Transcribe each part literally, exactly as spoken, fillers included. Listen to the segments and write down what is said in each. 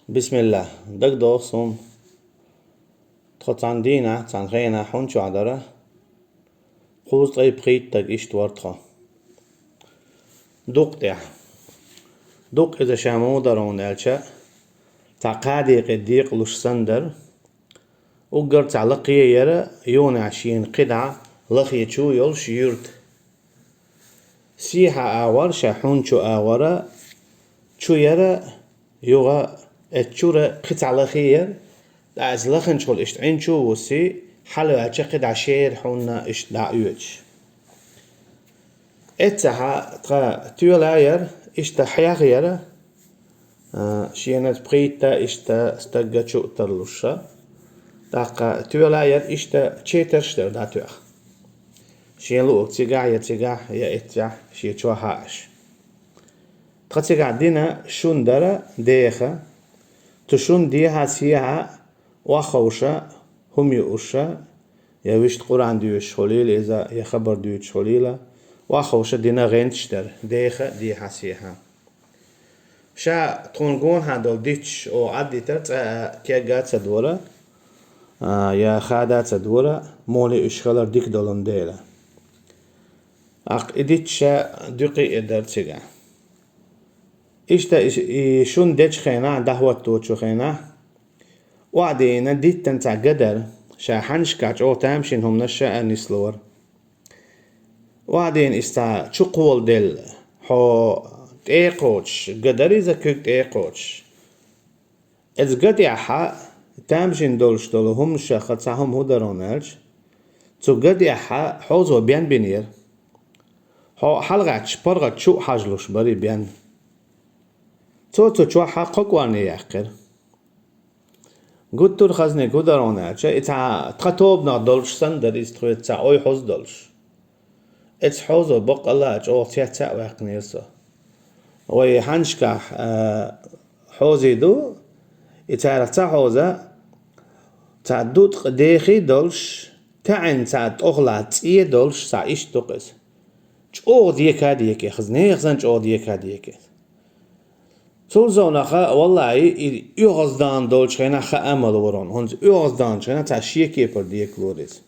Бисмиллах. Дагадоху суна, тхо цхьана дийнахь, цхьана хенахь хӀун чохь дара? Кхузткъе пхийтта стаг иштта вара тхо. Дукъ тӀехь. Дукъ иза ша муха дара хьуна аьлча, цхьа кхаа декъе декъалуш санна дара. Уггар цхьа лакхе яра, юханехь шена кхидӀа лахе чу йолуш юьрта. Сехьа агӀор, ша хӀун чу агӀора, чу яра, юха эцу чура кхин цхьа лахе яра, ткъа иза лаханчухула иштта Ӏин чу а вуссий, хьалаваьлча кхидӀа шера хьунна иштта дӀа а оьцуш. Эццахьа тхан тоьла яра, иштта хьех яра, а, шена пхийтта иштта стагга чу а тарлуш. ТӀаккха тоьла яра иштта четарш дара дӀатоьхна. Шен луург цигахь я цигахь, я эццехь шен чохь хаьаш. Тхан цигахь дина шун дара деха. Цу шун дехьа-сехьа охьаховша, хӀума юуша, я вуьшта Къуръан доьшуш хуьлийла иза, я хабар дуьйцуш хуьлийла, охьаховша дина гӀенташ дара, деха, дехьа-сехьа. Ша тхуна гонахьа долу дитташ оха Ӏаддитара, цкъа а кегга а ца дора, а, я хада а ца дора, моле уьш хилар дика долун дела. ТӀаккха и дитташ ша дуькъе а дара цигахь. Иштта и, и шун дечу хенахь, дӀахӀотточу хенахь, охьадийна диттана цхьа ган дара, ша хьаннашкахь чӀогӀа тамашийна хӀуманаш ша а нислора. Охьадийна иза цхьа чукхоладелла, хьо тӀе а кхочуш, ган дара иза куьг тӀе а кхочуш. Иза ган тӀехьа тамашийна долуш долу хӀуманашха цхьа хӀума хӀун дара хьуна аьлча, цу ган тӀехьа хьозо бен бинера. Хьо хьалагӀаьттича паргӀат чу а хьажалуш бара и бен. Цо цу чохь кхо кӀорни яьккхира. Гуттар а хазне хӀун дара хьуна аьлча, и цхьа тхан тобанах долуш санна дара иза, тхоьца цхьа ой хьоза долуш. Эцу хьозо баккъалла а чӀогӀа цецваьккхинера со. Вай хьаннашкахь, а, хьозий ду, и царах цхьа хьоза, цхьа дуткъа дехий долуш, таьӀна цхьа тӀохла цӀе долуш, цхьа иштта ду-кх иза. ЧӀогӀа дека а декъе, хаза нехан санна чӀогӀа дека а декъе. Цул совнаха, валлахӀи, и оьгӀаздан долчу хенахь хаа ма лору хьуна, хӀунца оьгӀазданчу хенахь цхьа шен кепара декалора иза.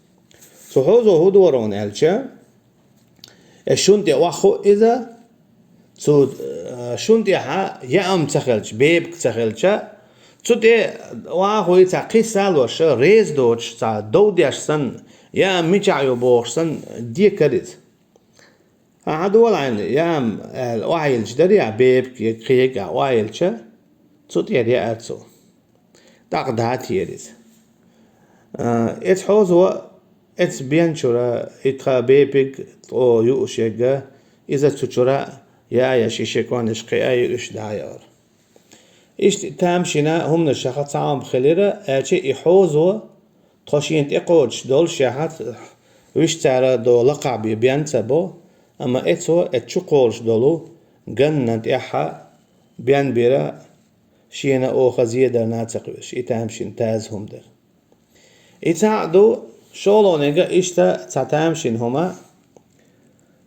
Цу хьозо хӀун дора хьуна аьлча, э, шун тӀе охьахуу иза, цу, э, шун тӀехьа яам ца хилча, бепиг ца хилча, цу тӀе охьахуй цхьа кхисса а лоша, реза доцуш, цхьа дов деш санна, яам мичахь ю бохуш санна, декара иза. Ахьа долахьийна, яам аьлла, охьайиллича дара, я бепиг, я кхега а охьайиллича, цу тӀера яара цо. ТӀаккха дӀа а тера иза. А, эцу хьозо, эцу бен чуьра, и тхан бепиг тӀо юуш ерг, иза цу чуьра я а еш, и шен кӀорнеш кхиа а юуш дӀа а яра. Иштта тамашийна хӀуманашха цхьа хӀума хилира, аьлча и хьозо, тхо шена тӀекхочуш долушехь, вуьш цара до лакхахь бен бен ца бо, амма эцо эцу чу кхолуш долу ганна тӀехьа бен бира, шена оха зедарна а ца кхоьруш, и тамашийна таза хӀума дара. И цхьаъ ду, шолгӀаниг а иштта цхьа тамашийна хӀума,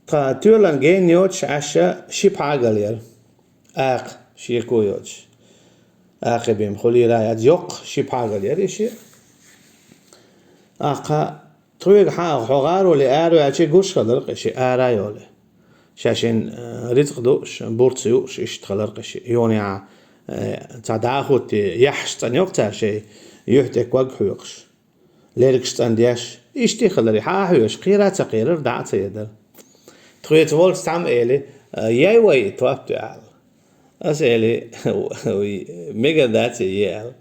тхан тоьлан гена йоцуш Ӏаьшша ши пхьагал яра. Акха, шеко йоцуш. Акха бен хуьлийла яц, йоккха ши пхьагал яра и ши. Акха, тхоьга хьан хьо гӀаро ле аро аьлчи гуш хилар кхи ши ара йоле. Ша шен, э, рицкъ дууш, бурц юуш, иштта хилар кхи ши. Йонехьа, э, цхьа дӀахӀутти, яхьаш цӀан йоккха цара шай, юьхь тӀе ког хьоькхуш. Лергаш цӀандеш, иштта хилари, хьан а хьоьжуш, кхера а ца кхерар, дӀа а ца ядар. Тхоьца волчу цхьамма эли, яй вай топ ту аьлла. Ас эли, мегар дац е аьлла.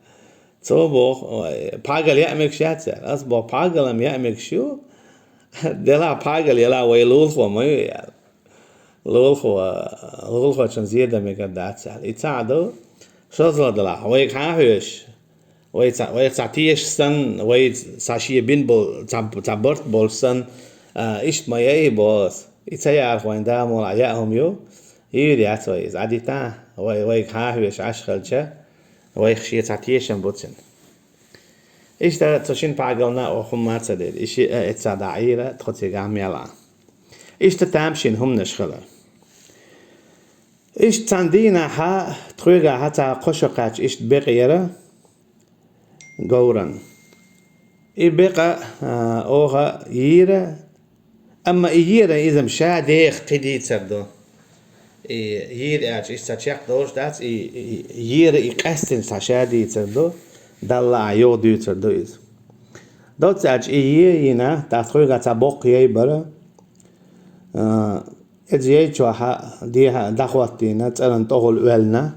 Цо боху, вай, пхьагал яа мегаш яц аьлла. Ас боху, пхьагал-м яа мегаш ю, делахь пхьагал ялахь вай лулахо ма ю аьлла. Лулахо, лулахочун зеда мегар дац аьлла. И цхьаъ ду, шозлагӀа далахь, вайга хьан а хьоьжуш, вай цхьа, вайх цхьа теша санна, вай цхьа шен бин бол-, цхьа, цхьа барт болуш санна, а, иштта ма яй боху ас. И ца яарх вайн да мула яа хӀума ю, йийр яц вай иза. Ӏадитахь, вай, вайга хьан а хьоьжуш Ӏаш хилча, вайх шен цхьа тешам бу цуьнан. Иштта цу шина пхьагална оха хӀумма а ца дира. И шиъ а эццахь дӀаийра, тхо цигахь мел а. Иштта тамашийна хӀуманаш хилар. Иштта цхьана дийнахьа, тхоьгахьа цхьа кхо шо кхаьчча иштта бекъа яра говран. И бекъа, а, оха йийра, амма и йийра иза-м ша деха кхин дийцар ду. И йийра аьлча, иштта цхьа чекхдолуш дац, и, и йийра и къаьстина цхьа ша дийцар ду, Далла а юха дуьйцур ду иза. Доцца аьлча и йий йина, тӀаккха тхоьгахьа цхьа боккха яй бара. А, иза яй чохьа дехьа дӀахӀоттийна, цӀарна тӀехула оьллина,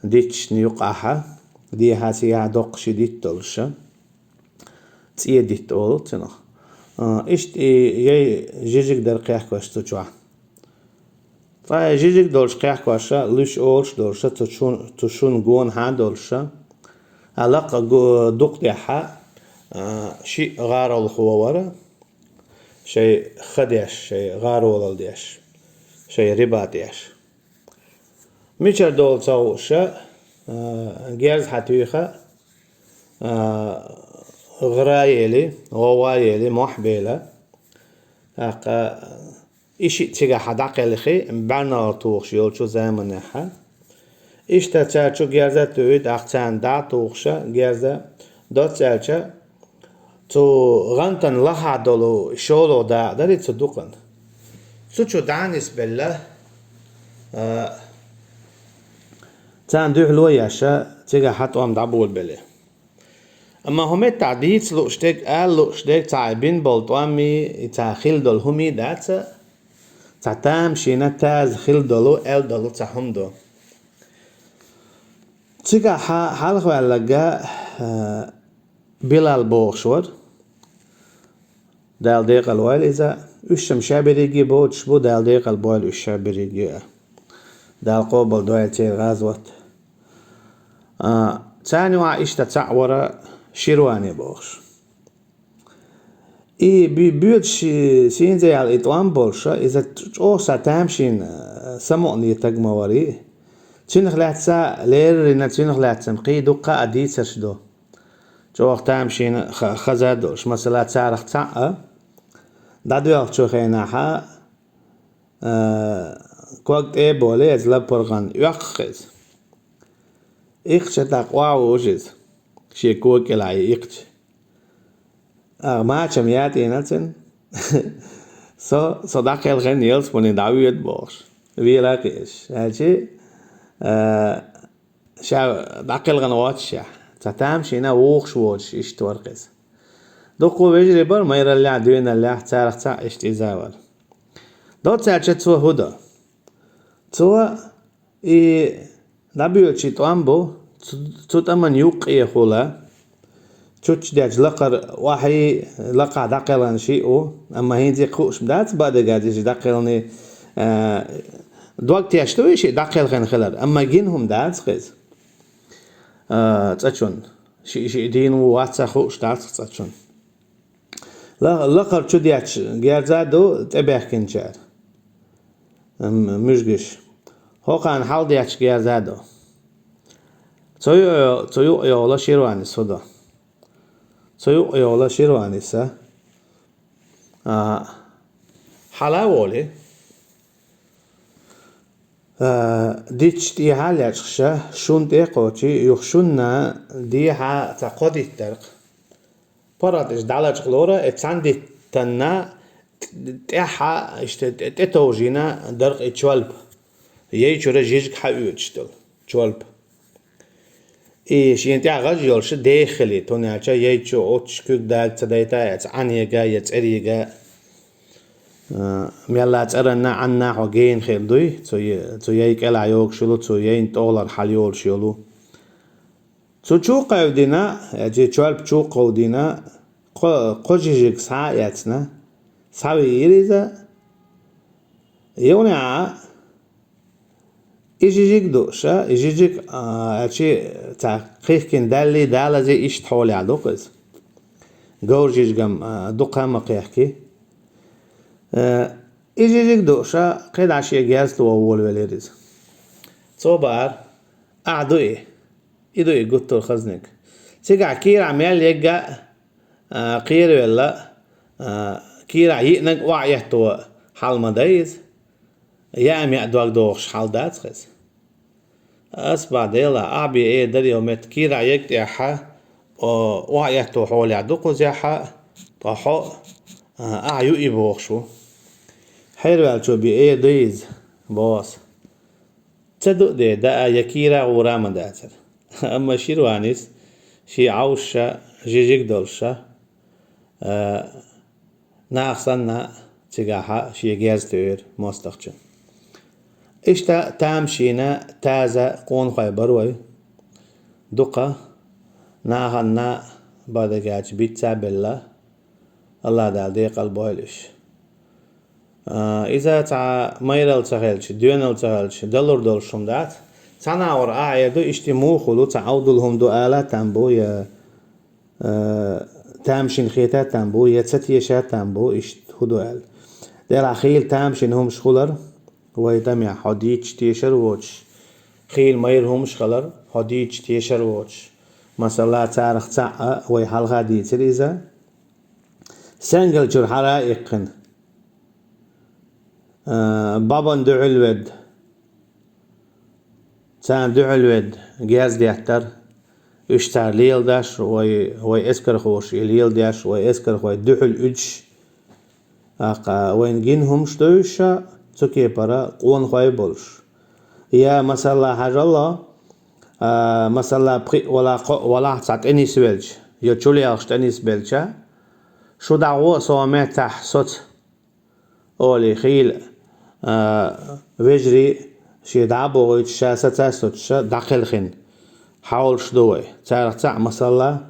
дитташна юкъахьа, дехьа-сехьа доккха ши дитт долуша. ЦӀе дитт олу цунах. А, иштта и яй жижиг дара кхехкош цу чохь. Ткъа жижиг долуш кхехкоша, луьш олуш долуша, цу шун, цу шун гонахьа долуша, а лакха гу-, дукха тӀехьа, а, шиъ гӀаролхо вара, шайн ха деш, шайн гӀаролал деш, шайн риба деш. Мичара долу ца хууша, а, герз хьан туьйха, а, гӀра ели, гӀовгӀа ели, мохь бела. ТӀаккха и шиъ цигахьа дӀакхелхи, бӀаьрнала тухуш йолчу заманехьа. Иштта цара чу герза а туьйхи, тӀаккха царна дӀа а тухуша герза, доцца аьлча, цу гӀантан лахахь долу шолгӀа дакъа дарий цу дукъан. Цу чу дӀа а нисбелла, а, царна дуьхьало а еш, цигахьа тӀом дӀаболабелла. Амма хӀун меттахь дийца лууш дерг, ала лууш дерг, цхьа бина болу тӀомий, и цхьа хилла долу хӀумий дац, цхьа тамашийна таза хилла долу, аьлла долу цхьа хӀума ду. Цигахьа хьалхаваьлларг, а, Билал бохуш вара. Дала декъал войла иза. Уьш-м ша берриге боцуш бу, Дала декъал бойла уьш ша берриге а. Дала къобалдойла церан гӀазот. А, царна юкъахь иштта цхьаъ вара Ширвани бохуш. И би-, боьдуш сийна яьлла и тӀом болуша, иза чӀогӀа сан тамашийна, самукъане стаг ма варий. Цуьнах лаьцна леррина, цуьнах лаьцна кхин дуккха а дийцарш ду. ЧӀогӀа тамашийна ха-, хаза а долуш. Масала, царах цхьаъ а, дӀадоьлхучу хенахьа, а, ког тӀе а болий, иза лаппаргӀан оьккху иза. Иккхача тӀаккха охьавужу иза. Шен кога кӀелахь и иккхача. А, мачам ятӀийна цуьнан. Со, со дӀакхелхина ялсамане дӀавоьду бохуш. Вела а кхиъаш. Аьлчи, а, ша дӀакхелхина воццушехь, цхьа тамашийна вухуш воцуш иштта вара иза. Дуккха вежарий бара майраллехь, доьналлехь, царах цхьаъ иштта иза вара. Доцца аьлча цо хӀун до? Цо и дӀабоьлчий тӀом бу, цу, цу тӀаман юккъехула, чучча дечу лакхара охьий, лакхахь дӀакхелхина шиъ ву, амма хӀинца кхин хууш дац бадагадеш дӀакхелхина, а, дог тешна ду и шиъ дӀакхелхина хилар, амма гина хӀума дац-кх иза. А, цӀа чун. Шиъ-шиъ дийна ву, вац а хууш дац-кх цӀа чун. Ла-, лакхара чу детташ герза а ду тӀебаьхкинчара. М-, муьжгаш. ХӀокхарна хьалдетташ герза а ду. Цу ю-, цу юкъа йолу Ширванис хӀун до? Цу юкъа йолу Ширваниса, а, хьала а волий. А, дитташ тӀехьа а лечкъаша, шун тӀе а кхочий, юха шунна дехьа цхьа кхо дитт дара-кх. ПаргӀаташ дӀалачкъалора, и цхьана диттанна тӀехьа, иштта тӀе-, тӀетовжийна дара-кх и чолпа. Яй чуьра жижиг хьаоьцуш долу чолпа. И шена тӀехь гӀаж йолуш деха хили, тунелча яй чу оццуш куьг дага ца дайта а эца, Ӏанега я цӀерега, а, мелла цӀаранна Ӏанна хьо гена хир дуй, цу я-, цу яй кӀелахь йогуш йолу, цу яйна тӀолара хьала йолуш йолу. Цу чу кхевдина, я чи чолпа чу кховдина, кхо, кхо жижиг схьа а эцна, схьавийра иза, юханехьа и жижиг дууша, и жижиг, а, чи ца кхихкина далли, далази иштта хьолехь ду-кх иза. Говр жижигам, а, дукха а ма кхехки. Э, и жижиг дууша, кхидӀа шен герз тӀе волавелира иза. Цо баара, ахь ду и. И ду и гуттар хазниг. Цигахь кийрахь мел егга а, а, кхеравелла, а, кийрахь йиънарг охьаэтто хьал ма дай иза. яа меа дог дохуш хьал дац хеза. Ас бахь Дела, ахь бе э дарий метта кийрахь егтӀехьа, охьа этто хьолехь ду кхузехьа, ткъа хьо, ахь ю и бохуш ву. Хьерваьллачо бе э ду иза, боху ас. Ца ду а де даа я кийра гӀура а ма дацара. Амма Ширванис шен Ӏовшаша, жижиг долуша, а, нах санна цигахьа шен герз туьйра мостагӀчун. Иштта тамашийна таза къонахой бара вай. Дукха нахана бадагача бицца а белла, Аллах Дала декъал бойла уьш. А, иза цхьа майралла ца хилча, доьналла ца хилча, далур долуш хӀума дац. Цхьана агӀор а эр ду, иштта муха хуьлу, цхьа Ӏовдал хӀума ду ала а там бу, я, а, тамашийна хета а там бу, я ца теша а там бу, иштта хӀун ду аьлла. Делахь хийла тамашийна хӀумаш хулар, вай тӀамехь хьо дийцча тешар воцуш, хийла майра хӀумаш хилар, хьо дийцча тешар воцуш. Масала, царах цхьаъ а вай хьалха дийцира иза. Сенгалчуьра хьара а иккхина. А, бабан дуьхьал ведда. Царна дуьхьал ведда, герз деттар. Уьш цара леладеш, вай, вай эскархоша и леладеш, вай эскархой дуьхьал уьдуш. ТӀаккха вайна гина хӀумаш ду уьш, цу кепара къонахой а болуш. Я, масала, хьажал, а, масала, пхиъ вала, кхоъ валахь цхьа тӀе нисвелча, я чулелхаш тӀе нисбелча, шу дӀагӀо а со меттахь соца, олий, хийла, а, вежарий шен дӀа а бохуьйтуш, ша саца а соцуша дӀакхелхина. Хьовлуш ду вай. Царах цхьаъ, масала,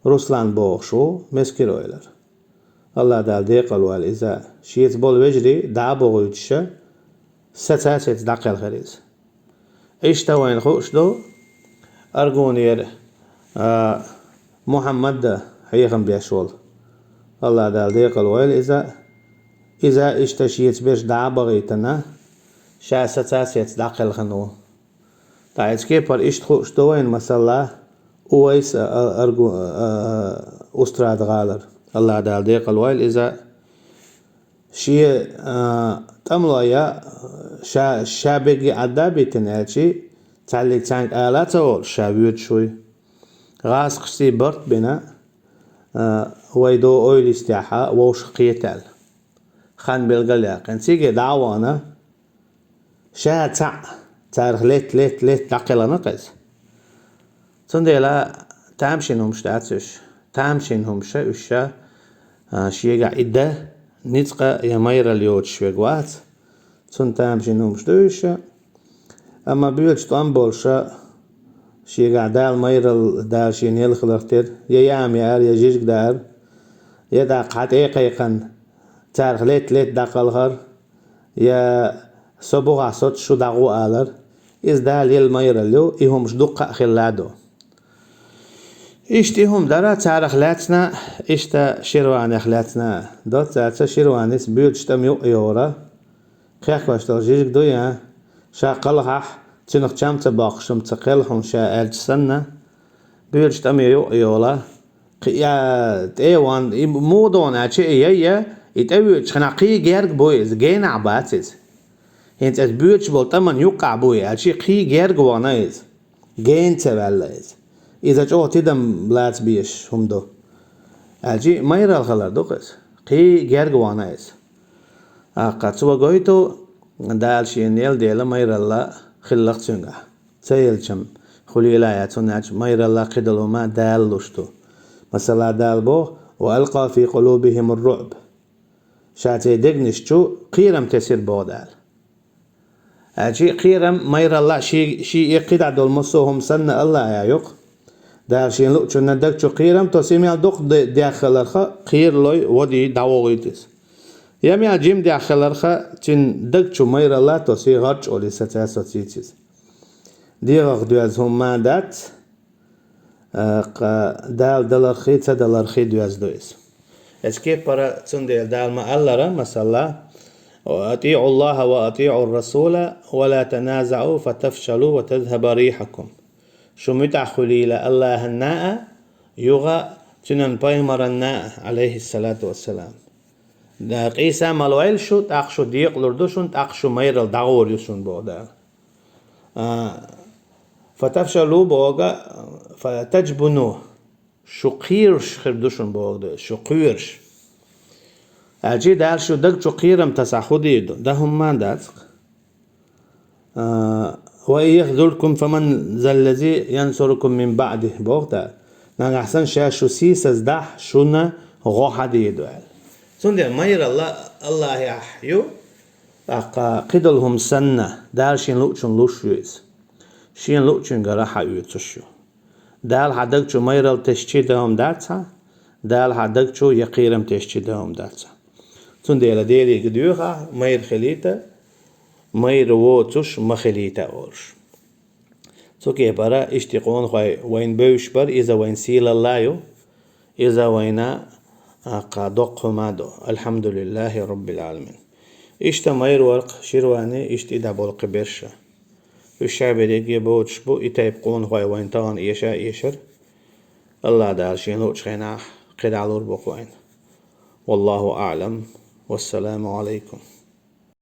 Руслан бохуш ву, Мескиройлара. Аллах Дала декъал войла иза. Шеца болу вежарий дӀа а бохуьйтуша, саца а сеца дӀакхелхира иза. Иштта вайна хууш ду, Аргунера, а, Мухьаммад хьехам беш волу. Аллах Дала декъал войла иза. Иза иштта шеца берш дӀа а бахийтина, ша саца а сеца дӀакхелхина ву. Ткъа иза кепара иштта хууш ду вайна, масала, Увайс а, а, Аргу-, а, а, Устрада гӀалара. Аллах Дала декъал войла иза. Шен, а, тӀамлой а, ша, ша бегге Ӏадда а биттина аьлчи, цхьаьллиг цхьаьнга ала а ца волуш, ша воьдуш вуй. ГӀазкхашций барт бина, а, вай до ойла йистехьа вовшах кхетаьлла. Хан билгал яьккхина. Циге дӀа а вахана, ша цхьаъ царах летта, летта, летта дӀакхелхина кхеза. Цундела тамашийна хӀумаш дац уьш. Тамашийна хӀумаш уьш, а, шегахь и дан ницкъ я майралла йоцуш верг вац. Цунна тамашийна хӀумаш ду уьш. Амма боьдуш тӀом болуша, шегахь Дала майралла, Дала шена елхаларх тера, я яам яара, я жижиг даара, я тӀаккха хьан тӀе а кхайкхина, царах летта, летта дӀакхалхар, я со бухахь соцу шу дӀагӀо алар, иза Дала елла майралла ю, и хӀумаш дуккха а хилла а ду. Иштта и хӀума дара царах лаьцна, иштта Ширванех лаьцна. Доцца ца Ширванис боьдуш тӀам юкъа йора, кхехкош долу жижиг ду ян, ша кхалхахь, цуьнах чам ца боккхуш хӀума ца кхел хьуна ша аьлча санна, боьдуш тӀаме юкъа йола, кхиъя тӀе а ван, и муха дона аьлча и яйя, и тӀевоьдуш хинахь кхий герга бу иза, генахь бац иза. ХӀинца иза боьдуш болу тӀаман юккъахь буй аьлчи, кхий герга вахана иза. Гена ца ваьлла иза. Иза чӀогӀа тидам лаца безаш хӀума ду. Аьлчи, майралла хилар ду-кх иза. Кхий герга вахана иза. ТӀаккха цо гойту, Дала шена елла дела майралла хилла-кх цуьнгахь. Ца елчам, хуьлийла а яц, хӀунда аьлча майралла кхидолу хӀума Дала луш ду. Масала, Дала боху: «Ва алкъа фи къулубихимур руъб». Ша церан дегнаш чу кхерам тесира боху Дала. Аьлчи кхерам, майралла ши, ши эккхи дӀа долу массо а хӀума санна Аллахьа йоккху. Дала шен луъучунна даг чу кхерам тосий мел дукха де-, деххаларха, кхералой, водий, дӀавогӀуьйту иза. Я мел жима деххаларха, цуьнан даг чу майралла тосий, гӀарчӀ олий саца социйца иза. ДегӀах доьзна хӀума ма дац, а, кха, Дала далархий, ца далархий доьзна ду иза. Эцу кепара цундела Дала ма-аллара, масала: «Ва атиъу Аллаха ва атиъу Расула, ва ла таназаъу, фа тафшалу ва тазхаба рихьакум». Шу муьтӀахь хуьлийла Аллахьанна а, юха цуьнан пайхамаранна а, алейхиссалату вассалам. Къийса малавелла шу, тӀаккха шу декъалур ду шуна, тӀаккха шу майрал дӀагӀур ю шуна, боху Дала. А, фатафшалу боху, фатаджбуну, шу кхоьруш хир ду шуна, боху Дала, шу кхоьруш. Аьлча Дала шу даг чу кхерам тасахь хӀун дийр ду? Дан хӀумма дац-кх. А, ва ин яхзулкум фаман заллази янсурукум мин баъди, боху Дала. Нагахь санна ша шу сийсаздахь, шуна гӀо хьан дийр ду аьлла. Цундела майралла Аллахьехь ю, тӀаккха кхидолу хӀума санна, Дала шен луучун луш ю иза. Шен луучуьнгара хьан оьцуш ю. Дала хьан даг чу майрал тесчи дан хӀума дац хьан, Дала хьан даг чу я кхерам тесчи дан хӀума дац хьан. Цундела Делига доьху ахь, майра хилийта, майра воцуш ма хилийта олуш. Цу кепара иштта къонахой вайна бевзаш бара, иза вайн сийлалла ю, иза вайна, а, кхаа доккха хӀума ду. Альхьамдулиллахи Роббил Ӏаламин. Иштта майра вара-кх ширвани, иштта и дӀаболу кхин берш а. Уьш ша берриге боцуш бу, и тайпа къонахой вайна тахана эша а эшара. Аллах Дала шен луучу хенахь кхидӀа лур бу-кх вайна. Валлаху аӀлам. Вассаламу Ӏалайкум.